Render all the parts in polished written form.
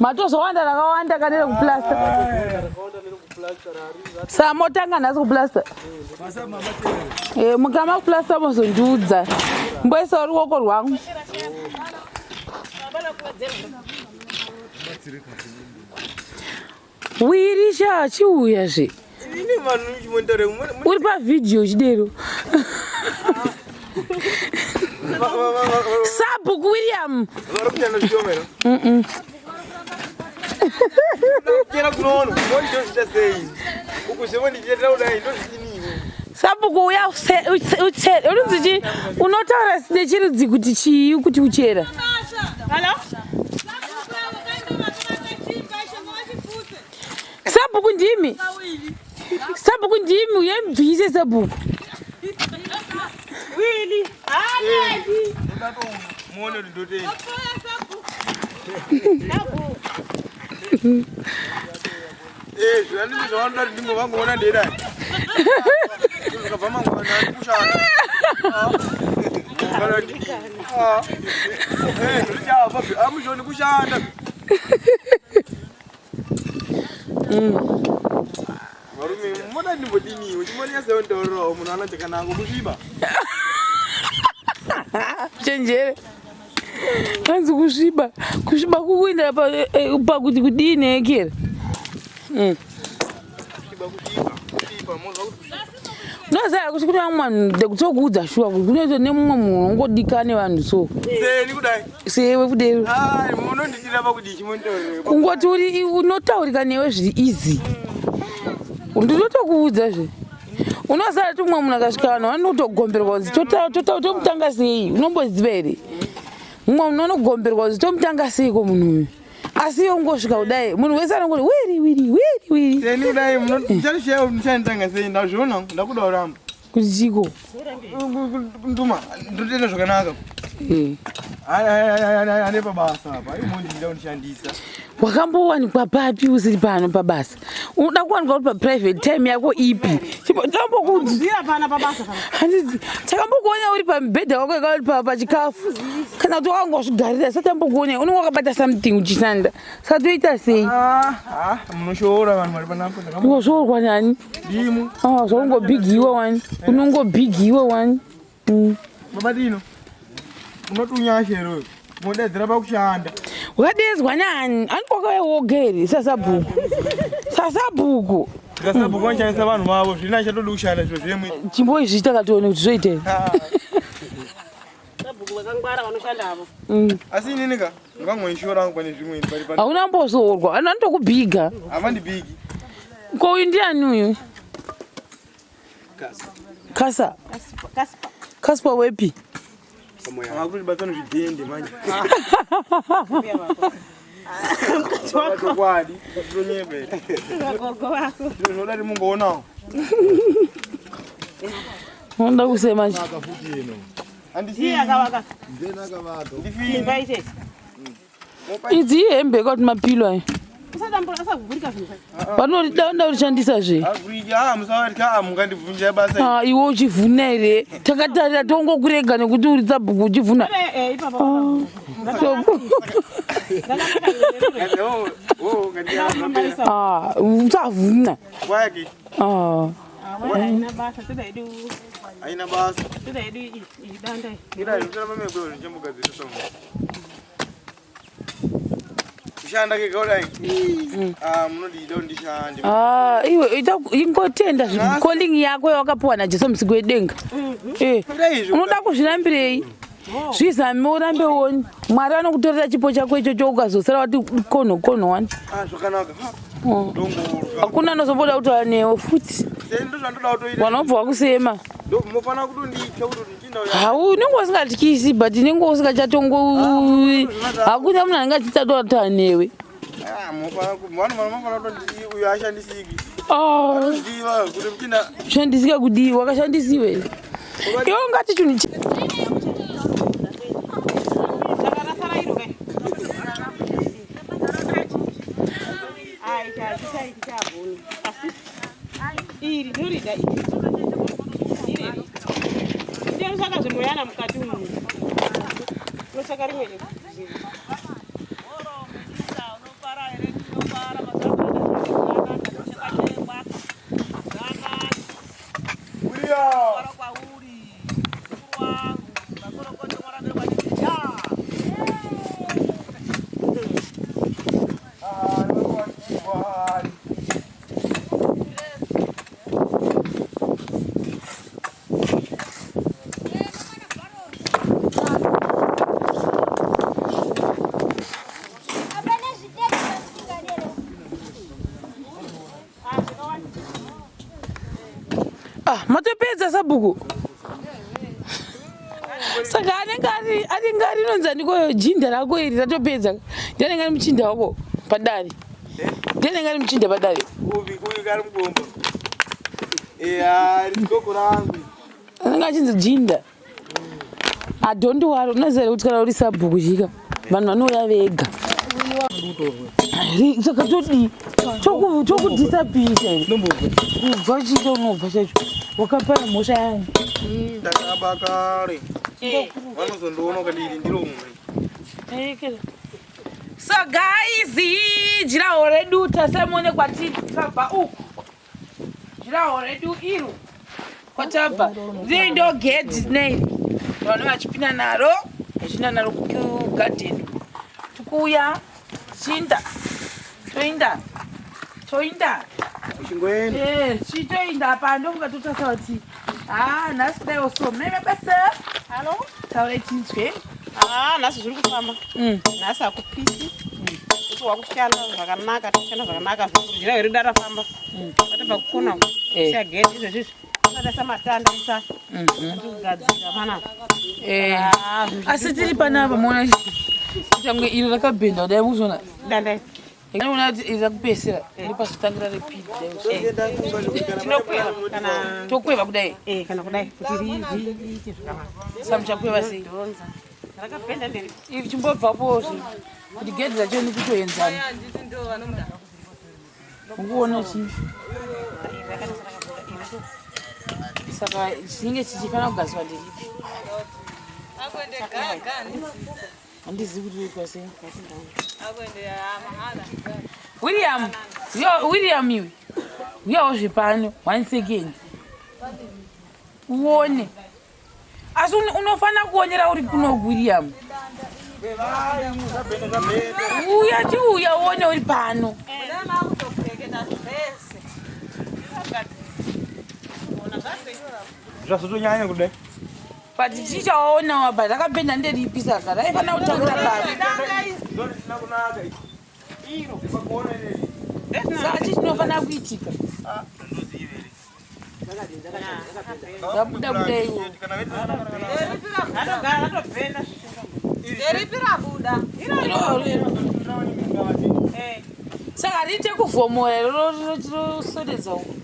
Matozowanda rakawanda kane rekuplasta. Sa motanga nhasi kuplasta. Eh, mukama kuplasta mozondiudza. Mboisa ruoko rwangu. Wiri sha chiuya zve. Uri pa video chidero. Sabhuku William. Mm. Sabhuku uya uchere. Unonzi chi unotaura nechirudzi kuti chii kuti uchera. Hello? Sabhuku ndimi. Sabhuku ndimi uye mubvise sabhuku. Wili. Hadi. Muone kuti ndotei. Eh, zvandizvo zvavanoda kuti ndingo vangoona ndedai. Zvakabva mangwana ari kushanda. Ah. Ah. Eh, ndichava amuzvoni kushanda. Varume moda ndimbodiniwo chimbonyasewo nditaurirawo munhu ana chakanaka kusviba. Chenjere. Hanzi kusviba. Kusviba kukuindira pa eh, pakuti kudini ekera. Kusviba kusviba kusviba mozwa kuti kusviba. Unoziva kuti kune vamwe vanhu ndekutokuudza shuwa kuti kunoita nemumwe munhu unongodika nevanhu so. Seni kudai. Sewe kudero. Ai munondidira pakudii chimbonditaurire. Kungoti uri unotaurika newe zviri easy. Ndinotokuudza zve. Unoziva kuti mumwe munhu akasvika vanhu vanotogomberwa kunzi tomutanga sei unomboziva here? Mumwe munhu anogomberwa kunzi tomutanga seiko munhu uyu? Asi iwe ungosvika kudai munhu wese anongoti wiri wiri wiri wiri. Seni kudai munocharisheya muchanditanga sei ndazviona ndakuda kuramba. Kuti chiko? Nduma ndotenda zvakanaka. Eh. Ane pabasa apa imondida kundishandisa. Wakambowanikwa papi usiri pano pabasa? Unoda kuwanikwa uri paprivate time yako ipi? Tambokudzira pana pabasa pana. Handiti takambokuona uri pamubhedha wako yaka uri pachikafu. Kana kuti wakangozvigarira sati tambokuona unenge wakabata something uchishanda. Saka toita sei? Ah, ah, munoshoora vanhu vari panapa. Unozvoorwa nani? Ndimu. Ah, zvaungobhigiwa wani. Unongobhigiwa wani. Baba Dino. Unotunyasha here Modedzera pakushanda. Wakadedzwa nani? Ani kwakauya woga here sasabhuku? Sasabhuku. Sasabhuku vanoshandisa vanhu vavo zvina chatodi kushanda zviro zvemwe. Chimboizviita katione kuti zvoita here. Sabhuku vakangwara vanoshanda avo. Asi inini ka ngangoishora hangu pane zvimweni pari pano. Hauna mbozoorwa, vanhu vanotokubhiga. Havandibhigi. Ko uyu ndiani uyu? Kasa. Kaspa wepi? Vakutibata nezvidhende manje. Chokwadi, tonyepa here. Gogo vako. Zvinoda kuti mungoonawo. Unoda kusema chi? Ndiye akavaka. Ndifini. Imba ichete. Idzi ihembe kwati mapilo ayo. Usadambura asagurika zvinhu. Vanoda kurishandisa zve. Aguriki, ah musavatya, mungandibvunja basa. Ah, iwe uchivhuna here? Takatarira tongokurega nekuti uri sabhuku uchivhuna. Eh eh ipapa. Oh, oh, ngandiyamba. Ah, usavhuna. Kwake Ah. Haina basa toda hedu haina basa. toda hedu iyi danda. Ira ndinotora mamwe kweo ndichambogadzirisa mu. Kushanda kega kudai. Ah, munondida kuti ndishande. Ah, iwe ita ingotenda calling yako yawakapiwa naJesu musiki wedenga. Eh. Kudai izvo. Unoda kuzvirambirei? Zvizame urambe uone. Mwari anokutorera chipo chako ichocho ukazosara wati kono kono wani. Ah, zvakanaka. Oh. Ndongorwa. Hakuna anozomboda kutaura newe futi. Sei ndozvandoda kutoita. Vanobva wakusema. Ndo mofana kutonditya kuti ndichinda uya. Hau unenge usingatyisi but unenge usingachatongo hakuna munhu anenge achitatotaura newe. Ah, mofana ku vanhu vanofana kutonditi uyu ashandisiki. Ah, Ziva kuti mchinda shandisika kudii wakashandisiwe. Iwe ungati chinhu Chakarasara iro kai. Ai chachichaiti chabhunu. Asi iri ndorida iri. Iri. Ndiye saka zvimoyana mukati umu. Unotsvaka rimwe. Sabhuku. Saka anenge ari anenge ari inonzi aniko jinda rako iri ratopedza. Ndiye anenge ari muchinda wako padare. Ndiye anenge ari muchinda padare. Upi uyu kari mugomba. Eya, gogo rangu. Anenge achinzi jinda. I don't worry, unoziva kuti kana uri sabhuku chika vanhu vanouya vega. Saka todii? Tokudisapisa here? Kubva chito unobva chacho. Wakapara mhosva yangu. Ndakaba kare. Vanozondiona ukadii ndiro mumwe. So guys, jiraho redu tasamuone kwatikabva uku. Jiraho redu iro kwatabva. Riri ndo gedhi nei. Vanhu vachipinda naro, vachinda naro kugarden. Tikuuya, chinda. Toinda. Toinda. Uchingoenda. Eh, chitoinda apa ndofunga totasa kuti ah nhasi kudai so mai mabasa. Hello? Taura chinzwe. Ah, nhasi zviri kufamba. Nhasi hakupisi. Kuti wakushanda zvakanaka, tikushanda zvakanaka. Jira here darafamba. Patobva kukona uku. Eh. Siya gedhi izvezvi izvi. Tisataisa matanda isa. Kugadzira panapa. Eh. Ah, zvinhu Asi tiri panapa muona changwe iro rakabhenda kudai muzona. Danda iri. Unoona kuti iri rakupesera iri pazotangira repiri kudai. Tinokweva kana Tokweva kudai. eh kana kudai kuti riite zvakanaka. Samuchakweva sei? Dhonza. Rakabhenda nderi. Iri chimbobvapo zve kuti gedhi racho nikutoenzana. Ukuona chii? Saka chinenge chichifanira kugadzirwa nderipi? Handizivi kuti roitwa sei. William, yo William iwe. Uyawo zvepano one second. Uone. Asi unofanira kuonera uri kuno William. Uya chiuya uone uri pano. Zvazotonyanya kudai. But chichaona wabva rakapenda nderipi saka raifanira kutangira papi. Ndorisina kunaka iri. Iro pakuona ineri. Saka chii chinofanira kuitika? Ah, ndozive iri. Rabuda buda iwo. Kana vete Ratogara ratobhenda. Iro, iro. Eh. Saka riite kuvhomora rosodedza uko.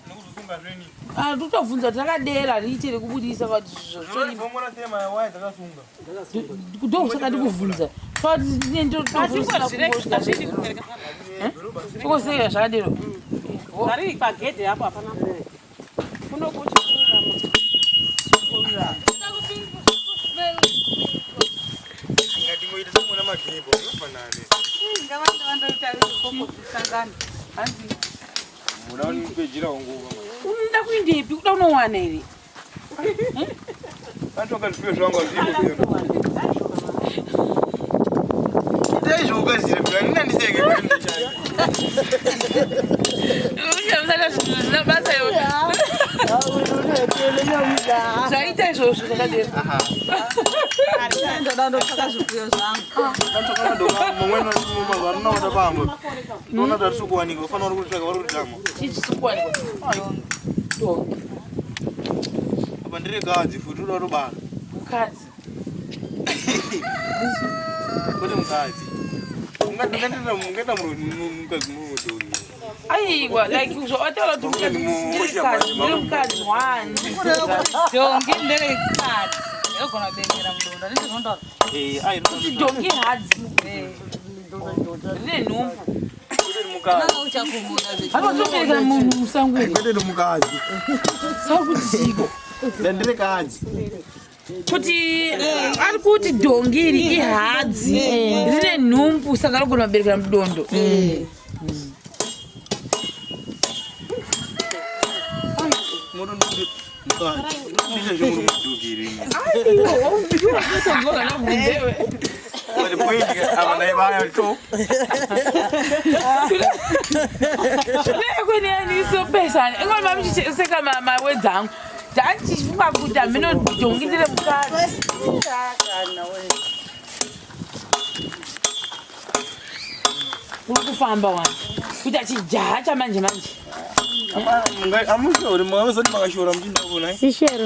nekuzosunga zvenyu. Ah, totobvunza kuti rakadera riite rekubudisa but zvozvo Vhomora sema waya dzakasunga. ndokusaka ndikubvunza tokoseka zvakadero Riri pagedhi apo hapana. Kuno kuchikurama. Ngatingoita semuna magembo zvinofanana. Muda unipejera nguva. unoda kuindepi kuda unowana here Antoka zvipiyo zvangu azvipo. Itai zvokazira phela nina ndiseke phela ndichaya. Zvisina basa iwe. Zvaita izvozvo zvakadero. Antoka ndo mumwe varinoda pamwe. Ndona tari kuwanikwa ufanira uri kutsvaka vari kutama. Chii chisikuwanikwa? Dongi. Apa ndiri gadzi futi unoda kutobara. Mukadzi. Kwete mukadzi. Ungaita mukadzi mudongi. Aiwa, like zvawataura kuti mukadzi ndiri ndiri mukadzi one. Dhongi nderekadzi inogona kuberekera mudondo handiti Eh, ai Kuti dongi hadzi. Rine nhumbu. kwete mukadzi. Anotobereka munhu musango here? Kwete mukadzi. Saka kuti chiko? Ndiri kadzi. Kuti ari kuti dhongi iri ihadzi rine nhumbu saka rogona kuberekera mudondo. Moto mukadzi. Ndizvo zvemuri mudhuki irimo. Aiwa, wakutonzwa kana kubvunzewe. But point apa ndaibaya to. Kweneanisopesana ingoni mamuchiseka mawedzi angu ndandichifunga kuti hameno dhongi ndire mukadzi. Uri kufamba wani kuita chijaha chamanje manje. Amushori, mukazoti makashora muchinda kuona. Sishero.